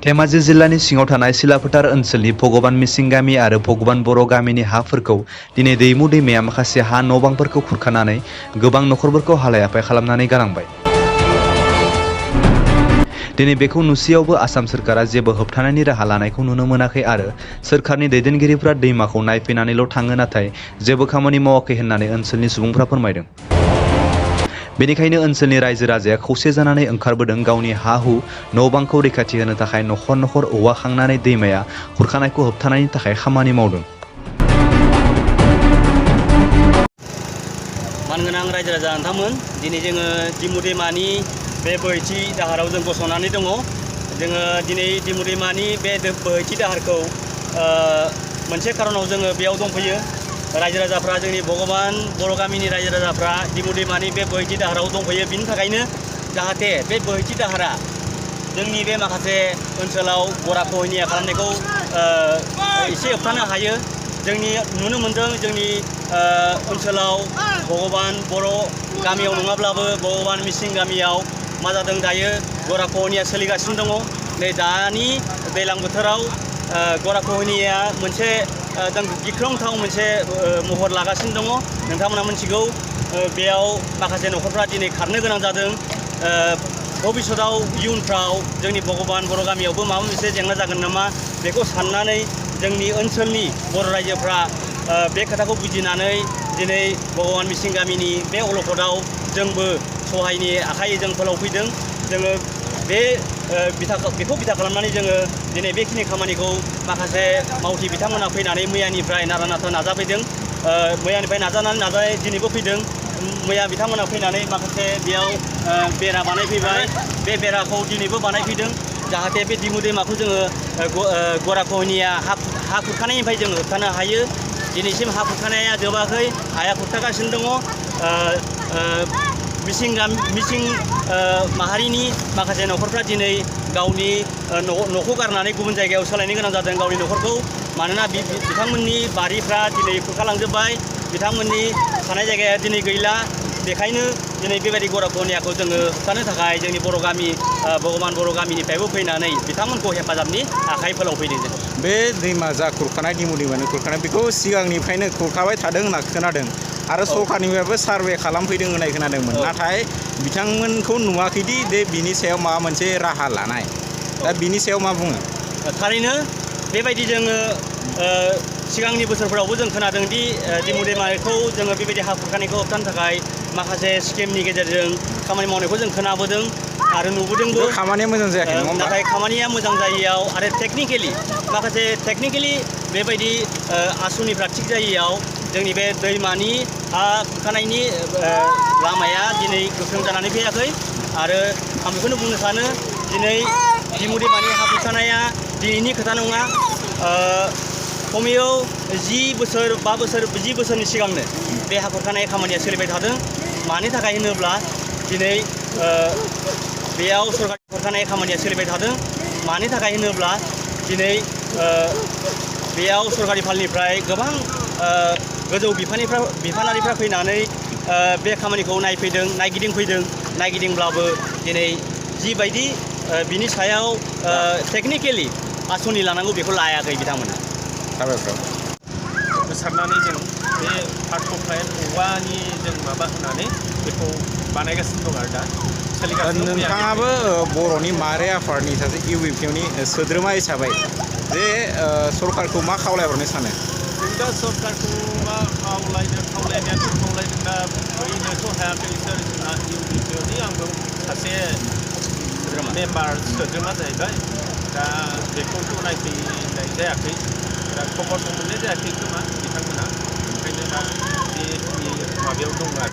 धेमाजि जिल्लानि सिङाव थानाय सिलाफोथार ओनसोलनि भगबान मिसिं गामि आरो भगबान बर' गामिनि हाफोरखौ दिनै दैमु दैमाया माखासे हा न'-बांफोरखौ खुरखानानै गोबां नखरफोरखौ हालाय-हाफाय खालामनानै गालांबाय। दिनै बेखौ नुसेयावबो आसाम सोरखारा जेबो होबथानायनि राहा लानायखौ नुनो मोनाखै आरो सोरखारनि दैदेनगिरिफ्रा दैमाखौ नायफैनानैल' थाङो नाथाय जेबो खामानि मावाखै होननानै ओनसोलनि सुबुंफ्रा फोरमायदों। बेनिखायनो ओनसोलनि रायजो राजाया खौसे जानानै ओंखारबोदों गावनि हा-हु न'-बांखौ रैखाथि होनो थाखाय नखर नखर औवा खांनानै दैमाया खुरखानायखौ होबथानायनि थाखाय खामानि मावदों। मानगोनां रायजो राजा नोंथांमोन, दिनै जोङो दिमु दैमानि बे बोहैथि दाहाराव जों गसंनानै दङ। जोङो दिनै दिमु दैमानि बे बोहैथि दाहारखौ मोनसे खारनाव जोङो बेयाव दंफैयो। रायजो राजाफ्रा जोंनि भगबान बर' गामिनि रायजो राजाफ्रा दिमु दैमानि बे बोहैथि दाहाराव दंफैयो। बिनि थाखायनो जाहाथे बे बोहैथि दाहारा जोंनि बे माखासे ओनसोलाव गराखहनिया खालामनायखौ एसे होबथानो हायो। जोंनि नुनो मोनदों जोंनि ओनसोलाव भगबान बर' गामियाव नङाब्लाबो भगबान मिसिं गामियाव मा जादों दायो गराखहनिया सोलिगासिनो दङ। नै दानि दैज्लां बोथोराव गराखहनिया मोनसे गिख्रंथाव मोनसे महर लागासिनो दङ। नोंथांमोना मिथिगौ बेयाव माखासे नखरफ्रा दिनै खारनो गोनां जादों। भबिष्यताव इयुनफ्राव जोंनि भगबान बर' गामियावबो माबा मोनसे जेंना जागोन नामा बेखौ साननानै जोंनि ओनसोलनि बर' रायजोफ्रा बे खोथाखौ बुजिनानै दिनै भगबान मिसिं गामिनि बे अलखदाव जोंबो सहायनि आखाइ जों फोलावफैदों। जोङो बेखौ बिथा खालामनानै जोङो दिनै बेखिनि खामानिखौ माखासे मावथि बिथांमोना फैनानै मैयानिफ्राय नारा नाथा नाजाफैदों। मैयानिफ्राय नाजानानै दिनैबो फैदों। मैया बिथांमोना फैनानै माखासे बेयाव बेरा बानायफैबाय। बे बेराखौ दिनैबो बानायफैदों जाहाथे बे दिमु दैमाखौ जोङो गराखहनिया हा खुरखानायनिफ्राय जोङो होबथानो हायो। दिनैसिम हा खुरखानाया जोबाखै, हाया खुरखागासिनो दङ। मिसिं माहारिनि माखासे नखरफ्रा दिनै गावनि न'खौ गारनानै गुबुन जायगायाव सोलायनो गोनां जादों गावनि नखरखौ। मानोना बिथांमोननि बारिफ्रा दिनै खुरखालांजोब्बाय, बिथांमोननि थानाय जायगाया दिनै गैला। बेखायनो दिनै बेबायदि गराखहनियाखौ जोङो होबथानो थाखाय जोंनि बर' गामि भगबान बर' गामिनिफ्रायबो फैनानै बिथांमोनखौ हेफाजाबनि आखाइ फोलावफैदों जों। बे दैमा जा खुरखानाय दिमु दैमानि खुरखानाय बेखौ सिगांनिफ्रायनो खुरखाबाय थादों होनना खोनादों आरो सरखारनिफ्रायबो सारभे खालामफैदों होननाय खोनादोंमोन। नाथाय बिथांमोनखौ नुवाखैदि बिनि सायाव माबा मोनसे राहा लानाय। दा बिनि सायाव मा बुङो? थारैनो बेबायदि जोङो सिगांनि बोसोरफोरावबो जों खोनादों दि दिमु दैमाखौ जोङो बेबायदि हा खुरखानायखौ होबथानो थाखाय माखासे स्किमनि गेजेरजों खामानि मावनायखौ जों खोनाबोदों आरो नुबोदोंबो। खामानिया मोजां जायाखै नङा होमबा? नाथाय खामानिया मोजां जायैयाव आरो टेकनिकेलि बेबायदि आसुनिफ्रा थिग जायैयाव जोंनि बे दैमानि हा खुरखानायनि लामाया दिनै गोख्रों जानानै फैयाखै। आरो आं बेखौनो बुंनो सानो दिनै दिमु दैमानि हा खुरखानाया दिनैनि खोथा नङा। खमैयो 10 बोसोर 10 बोसोरनि सिगांनो बे हा खुरखानाय खामानिया सोलिबाय थादों। मानि थाखाय होनोब्ला दिनै बेयाव सरकारि खुरखानाय खामानिया सोलिबाय थादों। मानि थाखाय होनोब्ला दिनै बेयाव सरकारि फालनिफ्राय गोबां गोजौ बिफानारिफ्रा फैनानै बे खामानिखौ नायगिदिंफैदों। नायगिदिंब्लाबो दिनै जिबायदि बिनि सायाव टेकनिकेलि आसनि लानांगौ बेखौ लायाखै बिथांमोना। फोसाबनानै जों बे पार्टखौहाय औवानि जों माबा होनानै बेखौ बानायगासिनो दं आरो दा सोलिगासिनो दं। नोंथाङाबो बर'नि माहारि आफादनि सासे इउपिपिनि सोद्रोमा हिसाबै जे सरकारखौ मा खावलायहरनो सानो? जों दा सरकारखौ मा खावलायनायाथ' खावलायदों दा फैनोथ' हायाखै सोर जोंहा इउपिपिनि आंबो सासे मेम्बार सोद्रोमा जाहैबाय। दा बेखौथ' नायफैनाय जायाखै, दा खबरबो मोननाय जायाखै खोमा बिथांमोना। ओंखायनो दा बेखिनि माबायाव दङ आरो।